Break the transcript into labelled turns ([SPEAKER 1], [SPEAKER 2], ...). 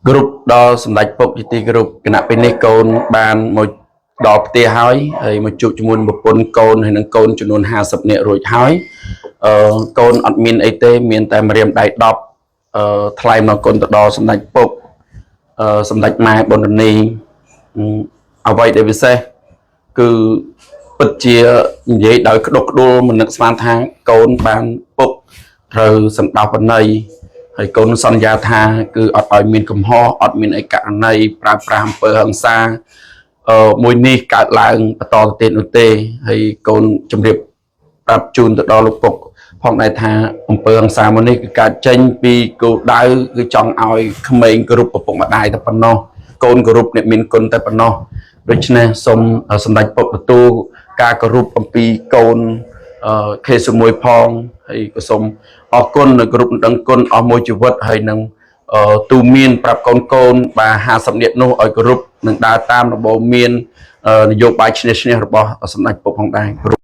[SPEAKER 1] គ្រប់ដល់សម្ដេចពុកជាទីគោរពគណៈពេលនេះកូនបានមកដល់ផ្ទះហើយហើយមកជួបជាមួយនឹងប្រពន្ធកូនហើយនឹងកូនចំនួន50នាក់រួចហើយអឺកូនអត់មានអីទេមានតែម្រាមដៃ10អឺថ្លែងមកគុណទៅដល់សម្ដេចពុកអឺសម្ដេចម៉ែប៊ុនរនីអឺអ្វីដែលពិសេសគឺពិតជានិយាយដោយក្តុកក្តួលមិននឹកស្មានថាកូនបានពុកត្រូវសន្តោសបណី ហើយកូនសន្យាថាគឺអត់ឲ្យមានកំហុសអត់មានអីករណីប្រើប្រាស់អំពើហិង្សាអឺមួយនេះកើតឡើងបន្តទៅទៀតនោះទេហើយកូនជម្រាបប្រាប់ជូនទៅដល់លោកពុកផងដែរថាអំពើហិង្សាមួយនេះគឺកើតចេញពីគោលដៅគឺចង់ឲ្យក្មេងគោរពឪពុកម្ដាយតែប៉ុណ្ណោះកូនគោរពអ្នកមានគុណតែប៉ុណ្ណោះដូច្នេះសូមសម្ដេចពុកទទួលការគោរពអំពីកូនអឺខេសមួយផងហើយក៏សូម អរគុណនៅគ្រប់ដឹងគុណអស់មួយជីវិតហើយនឹងអឺទូមានប្រាប់កូនកូនបាទ50នាក់នោះឲ្យគោរពនិងដើរតាមរបបមានអឺនយោបាយឈ្នះឈ្នះរបស់សម្ដេចពុកផងដែរគោរព។